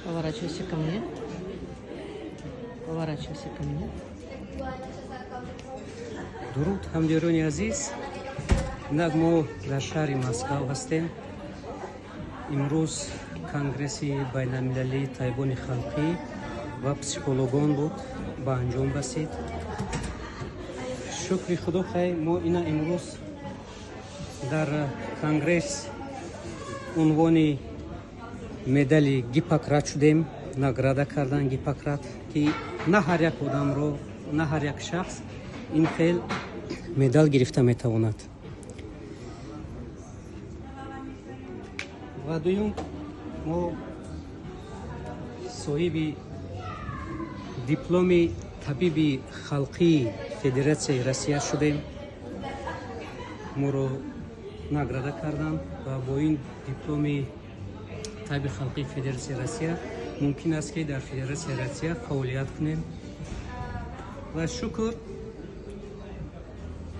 Поворачивайся ко мне. Поворачивайся ко мне. Дуруд, ҳамдиёрони азиз. Инак мо дар шаҳри Москав ҳастем. Имрӯз Конгресси байналмилалии табибони халқӣ ва психологон буд, ба анҷом расид. Шукри Худо, хай, мо ина имрӯз дар конгресс унвони медали Гиппократ шудем. Награда кардан Гиппократ, ки на ҳар як одамро, на ҳар як шахс ин хел медал гирифта метавонад. Ва дуюм, мо соҳиби дипломи табиби халқии Федератсияи Россия шудем. Моро награда карданд ва бо ин дипломи табиби халқии Федератсияи Россия мумкин аст, ки дар Федератсияи Россия фаъолият кунем. Ва шукр,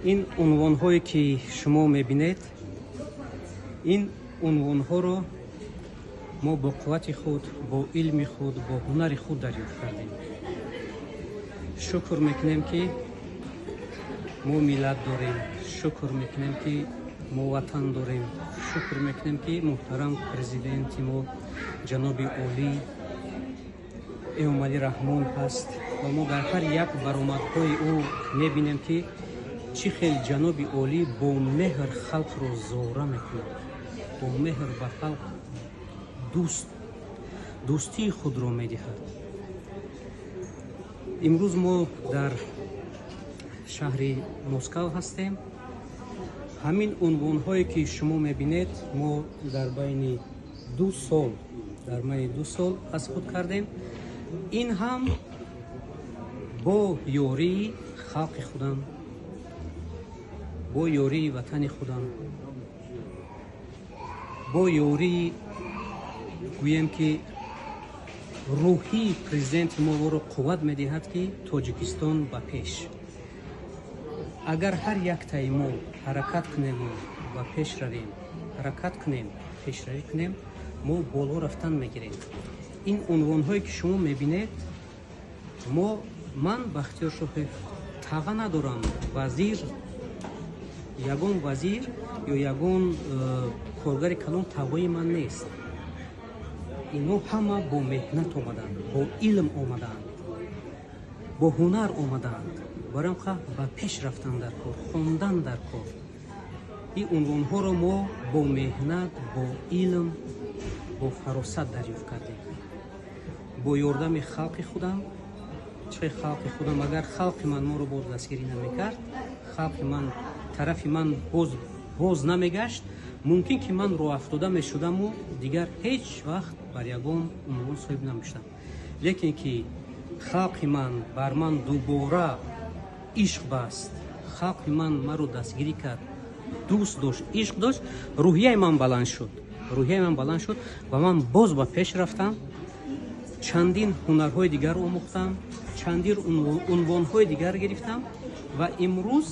ин унвонҳое, ки шумо мебинед, ин унвонҳоро мо бо қуввати худ, бо илми худ, бо ҳунари худ дарёфт кардем. Шукр мекунем, ки мо миллат дорем, шукр мекунем, ки мо ватан дорем, шукр мекунем, ки муҳтарам президенти мо, ҷаноби олӣ Эмомалӣ Раҳмон ҳаст ва мо дар ҳар як баромадҳои ӯ мебинем, ки чӣ хел ҷаноби олӣ бо меҳр халқро зора мекунад, бо меҳр ба халқ дӯстии худро медиҳад. Имрӯз мо дар шаҳри Москав ҳастем. Ҳамин унвонҳое, ки шумо мебинед, мо дар байни 2 сол, дар байни 2 сол аз худ кардем. Ин ҳам бо ёрии халқи худам, бо ёрии ватани худам, бо ёрии, гӯем, ки рӯҳии президенти мо моро қувват медиҳад, ки Тоҷикистон ба пеш. Агар ҳар яктаи мо ҳаракат кунему ба пеш равем, ҳаракат кунем, пешравӣ кунем, мо боло рафтан мегирем. Ин унвонҳое, ки шумо мебинед, мо, ман, Бахтиёр Шоҳев, таға надорам. Вазир, ягон вазир ё ягон коргари калон тағои ман нест. Инҳо ҳама бо меҳнат омаданд, бо илм омадаанд, бо ҳунар омадаанд. Барои ха ба пеш рафтан дар кор, хондан дар кор. Ин унвонҳоро мо бо меҳнат, бо илм, бо фаросат дарёфт кардем, бо ёрдами халқи худам. Чӣ халқи худам? Агар халқи ман моро боз дастгирӣ намекард, халқи ман тарафи ман боз намегашт, мумкин ки ман роҳафтода мешудаму дигар ҳеҷ вақт бар ягон унвон соҳиб намешудам. Лекин ки халқи ман бар ман дубора ишқ баст, халқи ман маро дастгирӣ кард, дӯст дошт, ишқ дошт, рӯҳияи ман баланд шуд, рӯҳияи ман баланд шуд ва ман боз ба пеш рафтам. Чандин ҳунарҳои дигар омӯхтам, чандин унвонҳои дигар гирифтам ва имрӯз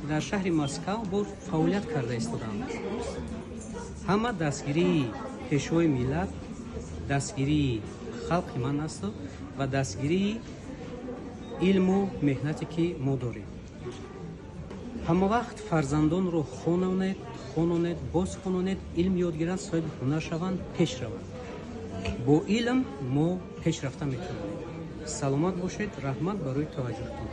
дар шаҳри Москав боз фаъолият карда истодам. Ҳама дастгирии пешвои миллат, дастгирии халқи ман асту ва дастгирии илму меҳнате, ки мо дорем. Ҳама вақт фарзандонро хононед, хононед, боз хононед, илм ёд гиранд, соҳиби ҳунар шаванд, пеш раванд. Бо илм мо пеш рафта метавонем. Саломат бошед, раҳмат барои таваҷҷӯҳтон.